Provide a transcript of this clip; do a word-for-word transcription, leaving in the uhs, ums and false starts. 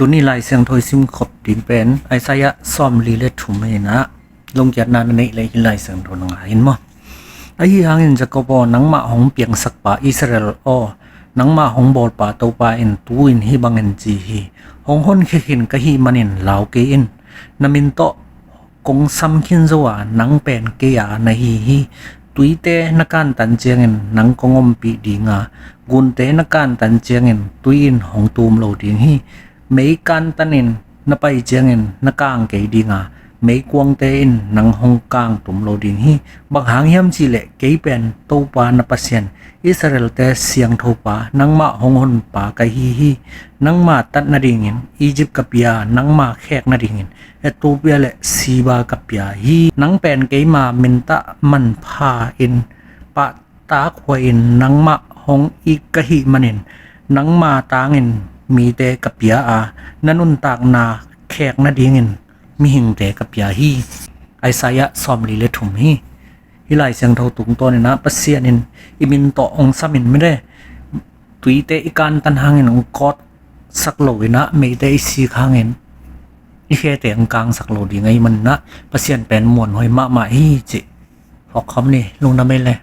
Tuni Lai Siangtho i simkhop ding pen Isaiah sawmli le thum hi-in ah, lungkiatna na neih leh hih Lai Siangtho na ngai in maw. Ahi hangin Jacob aw, nangmah hong piangsakpa Israel aw, nangmah hong bawlpa Topa in tu-in hih bangin ci hi: Hong honkhia khin ka hih manin lau kei in. Na min tawh kong sam khin zo a, nang pen kei aa na hi hi. Tuite na kantan ciangin nang kong ompih ding a, gunte na kantan ciangin tui in hong tum lo ding hi. Mei kantanin na pai ciangin na kang kei ding a, meikuangte in nang hong kangtum lo ding hi. Bang hang hiam cih leh kei pen Topa na Pasian, Israelte Siangthopa, nangmah hong honpa ka hi hi. Nangma tat nadingin Egypt ka pia a, nangma khek nadingin Ethiopia le Seba ka pia hi. Nang pen keima mintah manpha-in pahtakhuai-in nangmah hong it ka hih manin, nangma tangin mite ka pia a, na nuntakna khek nadingin mihingte ka pia hi. Isaiah sawmli le thum hi. Hih Lai Siangtho tungtawnin ah Pasian in i min tawh hong samin mite, tuite i kantan hangin hong kawtsak lo-in ah, meite i sik hangin i khete hong kangsak lo ding ahih manin ah, Pasian pen muanhuai mahmah hi cih phawk khawm ni. Lungdam ei le.